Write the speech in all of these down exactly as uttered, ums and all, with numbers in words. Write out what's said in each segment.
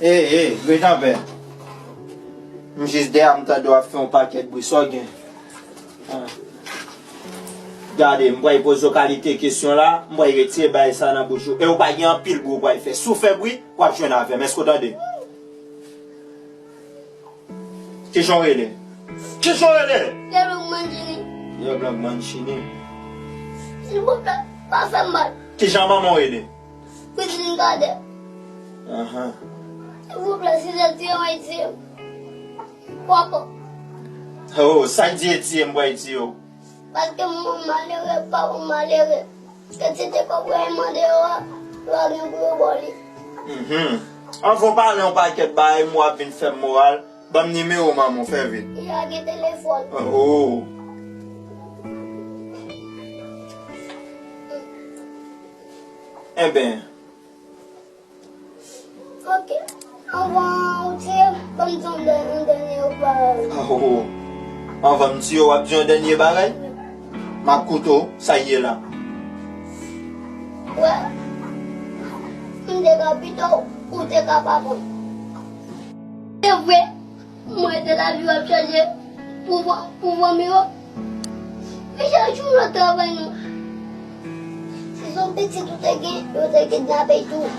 Ey, ey, ret anpè. M jis dèyè a, m tande w ap fè yon pakèt bri, sa w gen? Ah. Gade, m pral poze w kalite kesyon la, m pral retire bagay sa nan bouch ou. E w pa gen anpil bri w pral fè. Si w fè bri, w ap jwenn avè m. Èske w tande? Kijan w rele? Kijan w rele? Yellow Manchini. Yellow Manchini. Silvouplè, pa fè m mal. Kijan manman w rele? Fridolin Cadet. Ahan. Silvouplè, si se tiye w, tiye m. Poko. Oh, sa k di e tiye m, pral tiye w. Paske manman malere, papa malere. Kantite kòb w al mande yo a, yo pa gen pou yo ba w li. Mhm. Anvan w pale yon pakèt bagay, m wè w ap vin fè m moral. Ban m nimewo manman w, fè vit. Li lage telefòn. Oh. Enben. Ok. Anvan ou tiye m, ban m di w yon dè-, yon dènye bagay. Oh. Anvan m tiye w, w ap di yon dènye bagay? M ap koute w, sa k ye la? Wè, m te ka pito w, ou te ka papa m. Se vre, mwen te lavi w ap chache pou, pou fanmi w. Men chak jou w nan travay nou. Si se yon pitit ou te gen, yo te kidnape l tou.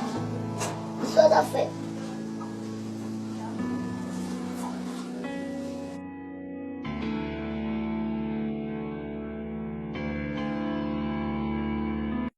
Sa w t ap fè?